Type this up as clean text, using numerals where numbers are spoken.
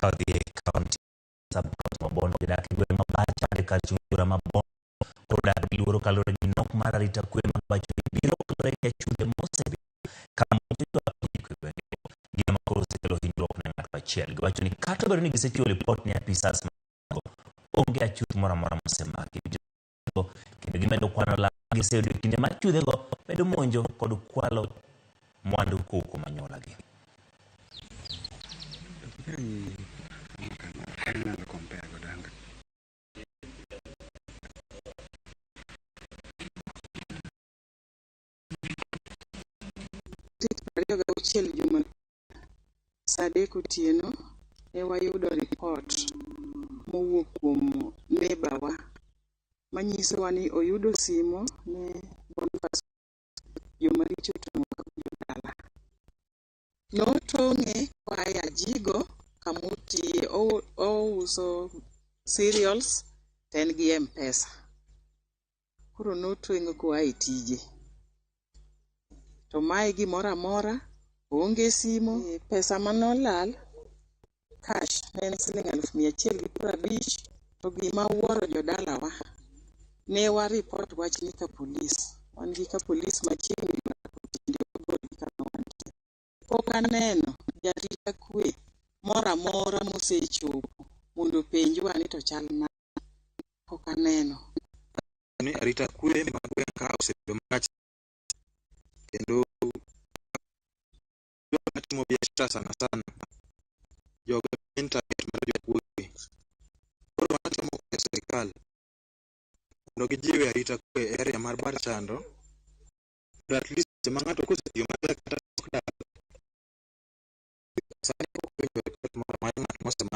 Ka odhi e kaunti sub county ma Bondo gidak e gweng' ma Bacha e kar chung' bura ma Bondo koro dak gi luoro kaluwore gi nok mar arita kwe ma giwacho ni biro kaluwore gi achudhe mosebedo ka monjo jopiny e gwengego. Gino ma koro osekelo hinyruok ne ng'ato achiel. Giwacho ni kata obedo ni gisechiwo lipot ne apisas mago, onge achuth moro amora mosemaki. Kendo gimedo kwano lal ma giseyudo e kinde ma achudhego medo monjo kod kwalo mwandu kowuok kuom anyuolagi. Tarik 26 juma saa 3 otieno ne wayudo ripot mowuok kuom neighbor wa manyisowa ni oyudo simo ne Boniface jomaricho otong'o kabiro dala. Notong'e koa e ajigo kamotiye ouso cereals to en gi M-pesa. Koro notweng'o koa e tije. To mae gimoro amora, oonge simo, pesa manolal cash ne en siling 150,000 to gima wuoro jodalawa, ne wa report wachni ka polis, wan gi ka polis machiegni tinde kama wantie. Pok aneno jarita kwe moro amora mosechopo mondo openjwa ni to chal nade, pok aneno. Ni arita kwe ma gweng' ka osebedo marach kendo joma timo biashara sana sana jogo main target mar jokuoge. Koro watemo kwayo sirikal mondo gijiw arita kwe e area mar Bar Chando mondo at least seche ma ng'ato kosetiyo matek kata dok dala sani pok awinjo ripot moro mar ng'at mosemak.